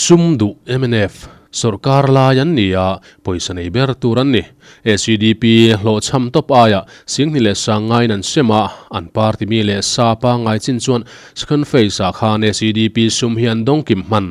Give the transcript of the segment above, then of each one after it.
Sum duh mnf sawrkar lai an ni a, pawisa nei ber tur an ni. ACDP hlawhchham tawp aia Singhni leh Sangngaiin an sem a, an party mi leh sa pangngai chin chuan second phase ah khan ACDP sum hi an dawng kim hman.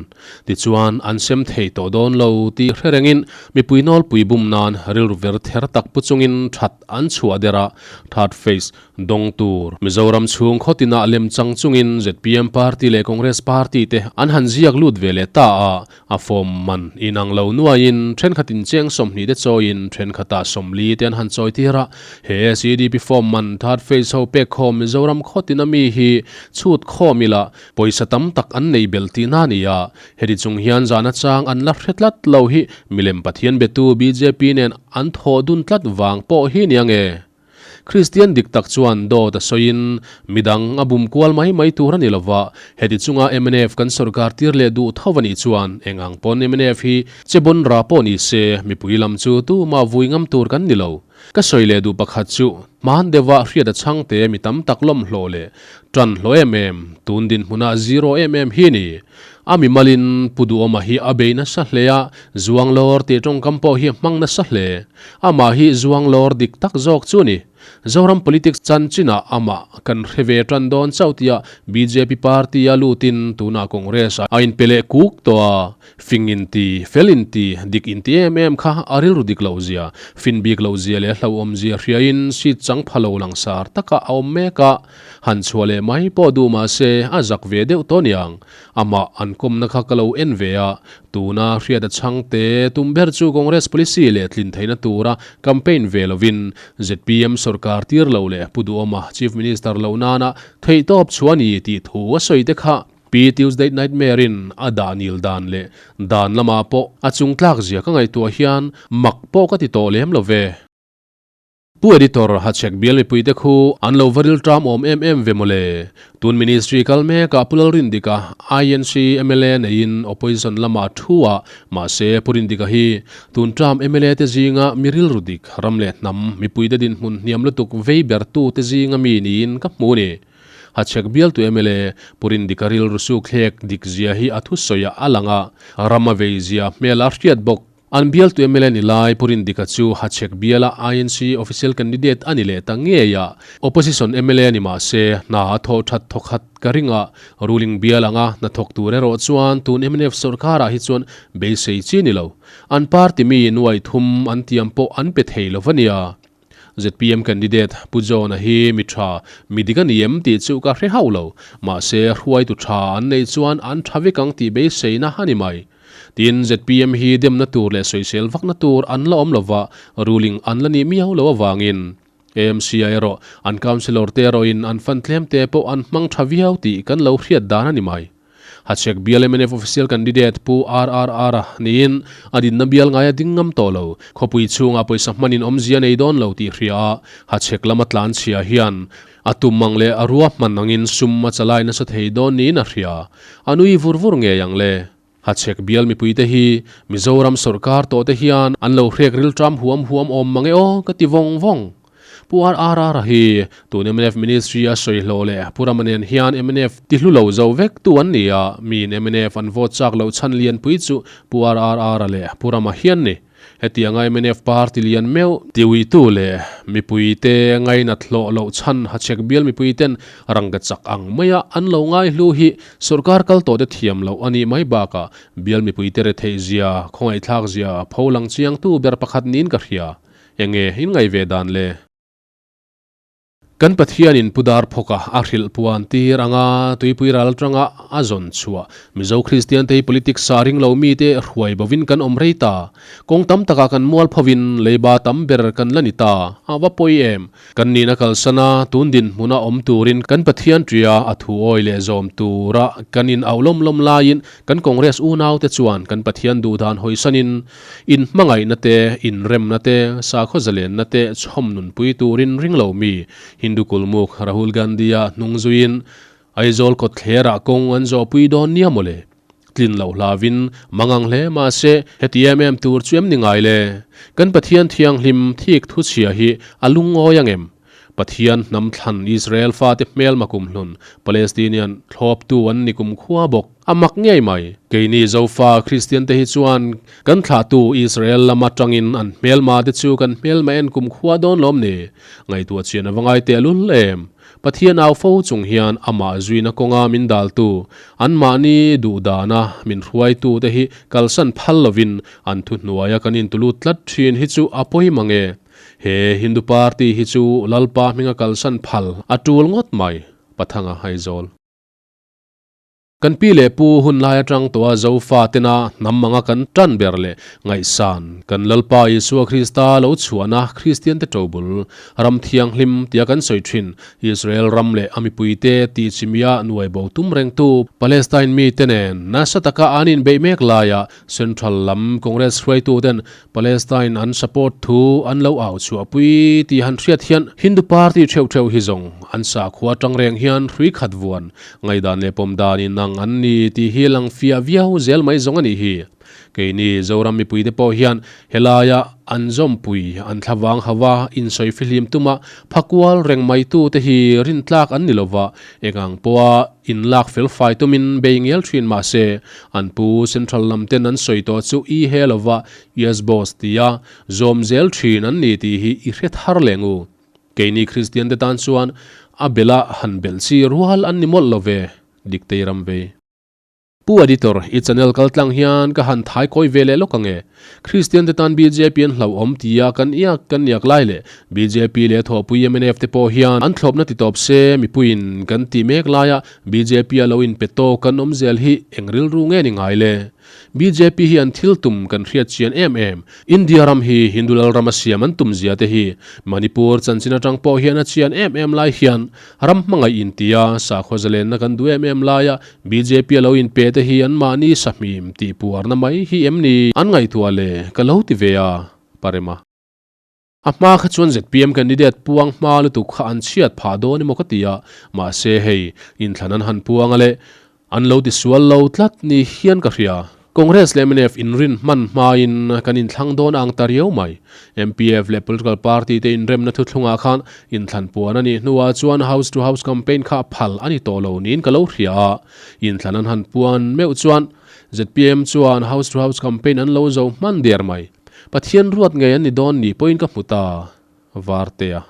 Tichuan an sem thei tawh dawn lo tih hre rengin mipui nawlpui bum nan rilru ver ther tak pu chungin that an chhuah der a, third phase Dawng tur. Mizoram chhung khaw tinah lem chang chungin zpm party leh Congress party te an han ziak lut ve leh ta a, a form man inang lo nuaiin thenkhatin cheng 20 te chawiin thenkhatah 40 te an han chawi tir a. He SEDP form man third phase ho pek khawm Mizoram khaw tina mi hi chhut khawm ila pawisa tam tak an nei belh tihna a ni a, heti chung hian zahna chang an la hre tlat lo hi milem Pathian betu bjp nen an thawh dun tlat vang pawh hi nia nge? Kristian dik tak chuan dawt a sawiin midang a bum kual mai mai tur a ni lova, heti chunga mnf kan sawrkar tir leh duh tho a nih chuan eng ang pawn mnf hi che bawn ra pawh ni se mipui lam chu tumah vui ngam tur kan ni lo. Ka sawi leh duh pakhat chu hman deuha hriat a chhangte mi tam tak lawm hlawh leh tan hlawh em em, tun dinhmunah zero em em hi ni. A mimalin Pu Duhawma hi a bei nasa hle a, Zuang lawr tih tawngkam pawh hi a hmang nasa hle. Amah hi Zuang lawr dik tak zawk chu a ni. Zoram politics chanchinah amah kan hre ve tan dawn chauh tia bjp party a lutin tunah Congress a inpe leh kuk tawh a. Fing inti, fel inti, dik inti em em kha a rilru dik loh zia, fin bik loh zia leh hlauhawm zia hriain seat chang pha lo langsar taka a awm mek a. Han chhuah leh mai pawh duh mah se a zak ve deuh tawh niang. Amah an kawmna kha ka lo en ve a, tuna hriat a chhang te tum ber chu Congress policy leh tlin theihna tura campaign ve lovin zpm sawrkar tir lo leh Pu Duhawma Chief Minister loh nana theihtawp chhuah a ni tih thu a sawi te kha Pi Tuesday Nightmare-in a dah nil dan leh dan lamah pawh a chungtlak zia ka ngaihtuah hian mak pawh ka ti tawh lem lo ve. Pu Editor, Hachhek bial mipuite khu an lo va ril ṭam awm em em ve mawle. Tun Ministry kal mekah Pu Lalrindika, INC mla neiin Opposition lamah thu a, mahse Pu Rindika hi tun ṭam mla te zinga mi rilru dik, ram leh hnam, mipuite dinhmun hniam lutuk vei bertu te zinga mi niin ka hmu ni. Hachhek bialtu mla Pu Rindika rilru sukthlek dik zia hi a thusawiah a lang a, ram a vei zia hmel a hriat bawk. An bialtu mla ni lai Pu Rindika chu Hachhek biala INC official candidate a ni leh ta ngei a, opposition mla ni mah se hna a thawh that thawkhat ka ring a, ruling bial anga hnathawk tur erawh chuan tun mnf sawrkarah hi chuan beisei chi ni lo. An party mi nuai thum an tiam pawh an pe thei lo va nia. Zpm candidate Pu John-a hi mi tha, mi dik a ni em tih chu ka hre hauh lo. Mahse hruaitu tha an neih chuan an tha vek ang tih beiseina a ni mai. Tin, zpm hi demna tur leh sawisel vakna tur an la awm lova, ruling an la nih miau lo avangin AMC ah erawh an councillor te erawhin an fund tlem te pawh an hmang tha viau tih kan lo hriat dan a ni mai. Hachhek bial mnf official candidate Pu RRR-a niin a dinna bial ngaia ding ngam tawh lo. Khawpui chhungah pawisa hmanin awmzia nei dawn lo tih hria a, Hachhek lama tlanchhia hian A tum ang leh a rua hman angin sum a chalai nasa thei dawn niin a hria. A nui vur vur ngei ang le. Hachhek bial mipuite hi Mizoram sawrkar tawh te hian an lo hrek rilṭam huam huam awm mang e aw ka ti vawng vawng. Pu RRR hi tun mnf ministry a sawi hlawh leh Pu Rama nen hian mnf ti hlu lo zo vek tu an ni a, miin mnf an vote chak loh chhan lianpui chu Pu RRR-a leh Pu Rama hian ni. Hetianga mnf party lian meuh tiuitu leh mipuite ngainat hlawh loh chhan Hachhek bial mipuiten rangka chak ang maia an lo ngai hlu hi sawrkar kal tawhte thiam loh a nih mai bakah bial mipuite retheih zia, khawngaihthlak zia pholang chiangtu ber pakhat niin ka hria. Enge in ngaih ve dan le? Kan Pathianin Pu Darphawka a hrilh puan tir anga tuipui ral atanga a zawn chhuah Mizo Kristiante hi politics ah ring lo mite hruai bovin kan awm rei ta. Kawng tam takah kan mual phovin leiba tam ber kan la ni ta. A va pawi em? Kan nihna kalsan a, tun dinhmuna awm turin kan Pathian tia a thu awi leh zawm tura kan in auh lawm lawm laiin kan Congress unaute chuan kan Pathian duhdan hawisanin In hmangaihna te, inremna te, sakhaw zalenna te chhawm nunpui turin ring lo mi Hindu kulmuk Rahul Gandhi-a hnung zuiin Aizawl kawtthlerah kawng an zawhpui dawn nia mawle. Tlin loh hlavin mangang hle mahse heti em em tur chu em ni ngai le? Kan Pathian thianghlim thik thuchhia hi a lungawi ang em? Pathian hnam thlan Israel fate hmelma kumhlun Palestinian thlawptu an ni kumkhua bawk. A mak ngei mai. Keini Zofa Kristian te hi chuan kan thlahtu Israel lam atangin an hmelma te chu kan hmelma en kumkhua dawn lawm ni? Ngaihtuah chian a va ngai tehlul em? Pathian au fo chung hian amah zuina kawnga min daltu, anmahni duhdana min hruaitu te hi kalsan phal lovin an thuhnuaia kan intulut tlat thin hi chu a pawi mang e. He Hindu party hi chu Lalpa hminga kalsan phal a tul ngawt mai, Pathanga Aizawl. Kan pi leh pu hun lai atang tawha Zofa tena hnam anga kan tan ber leh ngaihsan kan Lalpa Isua Krista lo chhuahna Kristian te tobul, ram thianghlim tia kan sawi thin Israel ram leh a mipuite tih chimia nuai bo tum rengtu Palestine mite nen nasa taka an inbeih mek laia Central lam Congress hruaitu ten Palestine an support thu an lo au chhuahpui tih han hriat hian Hindu party theuh theuh hi zawng an sakhua atang reng hian hrui khat vuan ngaihdan leh pawm dan inang an ni tih hi lang fiah viau zel mai zawng a nih hi. Keini Zoram mipuite pawh hian helaia an zawmpui an thlavang hauva insawi fihlim tuma phakual reng mai tute hi rintlak an ni lova, engang pawha inlak felfai tumin bei ngel thin mah se, an pu Central lam ten an sawi tawh chu i he lova Yes boss tia zawm zel thin an ni tih hi i hre thar leh ngu. Keini Kristian te tan chuan a bela han belh chi rual an ni mawlh lo ve, Diktei ram vei. Pu Editor, i channel kal tlang hian ka han thai kawi ve leh lawk ange. Kristian te tan bjp an hlauhawm tia kan iak kan iak lai leh bjp leh thawhpui mnf te pawh hian an thlawpna ti tawp se mipuiin kan tih mek laia bjp a lo inpe tawk kan awm zel hi eng rilru nge ni ngai le? Bjp hi an thil tum kan hriat chian em em. India ram hi Hindu lal ram a siam an tum zia te hi Manipur chanchin atang pawh hian a chian em em lai hian ram hmangaih intia sakhaw zalenna kan duh em em laia bjp a lo inpe te hi an mahni sahmim tih puarna mai hi em ni an ngaihtuah le ka lo ti ve a, Parema. A hma kha chuan zpm candidate puang hma lutuk kha an chhiat phah dawn emaw ka ti a, mahse hei inthlan an han puang a le, an lo ti sual lo tlat ni hian ka hria. Congress leh mnf inrin hman hmain kan inthlang dawn ang ta riau mai. Mpf leh political party te inremna thuthlungah khan inthlan puan a nih hnuah chuan house to house campaign kha phal a ni tawh lo niin ka lo hria a, inthlan an han puan meuh chuan zpm chuan house to house campaign an lo zo hman der mai. Pathian ruat ngei an ni dawn ni pawhin ka hmu ta Vartea.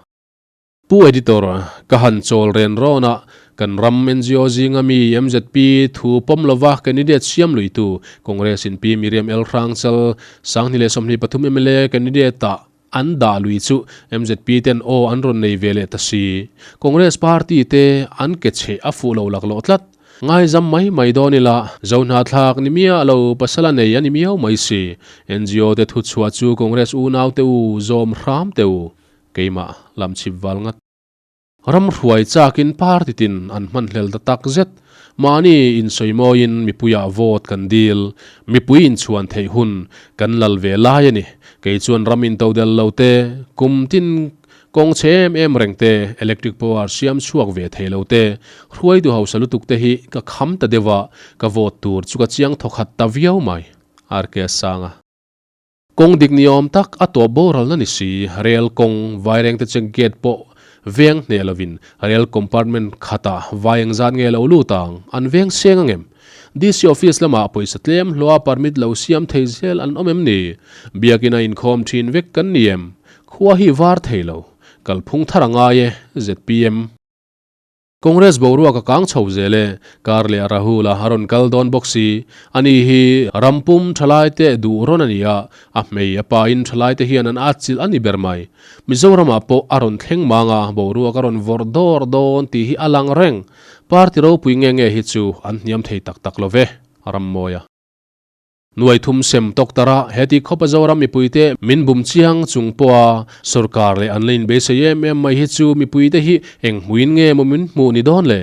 Pu Editor, ka han chawl ren rawn a, kan ram ngo zinga mi mzp thu pawm lova candidate siam luitu Congress in Pi Miriam L Hrangchal 2023 mla candidate ah an dah lui chu mzp ten aw an rawn nei ve leh ta si. Congress party te an ke chhe a fuh lo laklawh tlat. Ngaizam mai mai dawn ila, Zohnahthlak ni miah lo pasal a nei a ni miau mai si. Ngo te thuchhuah chu Congress unau te u zawm hram te u. Keimah lam chhip val ngat. Ram hruai chakin party tin an hman hlel ta tak zet. Mahni insawimawiin mipuiah vote kan dil. Mipui inchhuan theih hun kan lal ve lai a ni. Kei chuan ram intodel lo te, kum tin Kawng chhe em em reng te, electric power siam chhuak ve thei lo te, hruaitu hausa lutuk te hi ka kham ta deuh a, ka vote tur chu ka chiang thawkhat ta viau mai. RK Sanga. Kawng dik ni awm tak a tawp boralna ni si, rel kawng, Vairengte check gate pawh veng hneh lovin rel compartment khatah vai engzat nge lo lut ang, an veng seng angem? DC office lamah pawisa tlem hlawha permit lo siam thei zel an awm em ni? Biakina inkhawm thin vek kan ni em? Khua hi var thei lo. Kalphung thar a ngai e, zpm. Congress boruak a kang chho zel e, kar leh Rahul a rawn kal dawn bawk si. Ani hi rampum thalai te duh rawn a ni a, a hmei a pa in thalai te hian an atchilh a ni ber mai. Mizoramah pawh a rawn thleng mang a, boruak a rawn vawrh dawr dawn tih hi a lang reng. Party ropui nge nge hi chu an hniam thei tak tak lo ve, Rammawia. Nuai thum sem tawk tara heti khawpa Zoram mipuite min bum chiang chung pawha sorkar leh an la inbeisei em em mai hi chu mipuite hi eng hmuin nge maw min hmuh ni dawn le?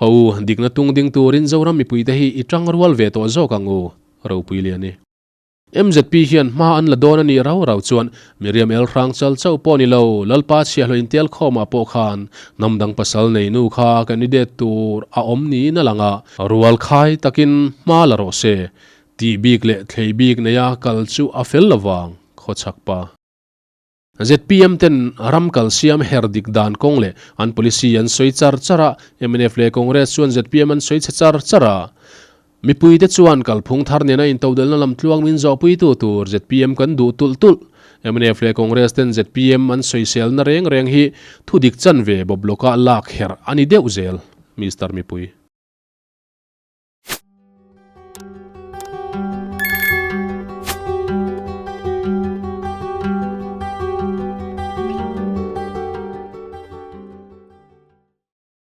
Haw u, dikna tung ding turin Zoram mipuite hi i tang rual ve tawh zawk ang u, ropui lian i. Mzp hian hma an la dawn a nih rau rau chuan Miriam El Hrang chal chauh pawh ni lo, Lalpa chhiahhlawh intel khawmah pawh khan hnam dang pasal nei nu kha candidate tur a awm niin a lang a, rual khai takin hma la rawh se, tih bik leh thlei bik neia kal chu a fel lo vang, khawchhak pa. Zpm ten ram kal siam her dik dan kawng leh an policy an sawi char char a, mnf leh Congress chuan zpm an sawi chhe char char a. Mipuite chuan kalphung thar nena intodelhna lam tluang min zawhpuitu tur zpm kan duh tulh tulh. Mnf leh Congress ten zpm an sawiselna reng reng hi thu dik chanve bawp lawkah lak herh a ni deuh zel. Mister Mipui.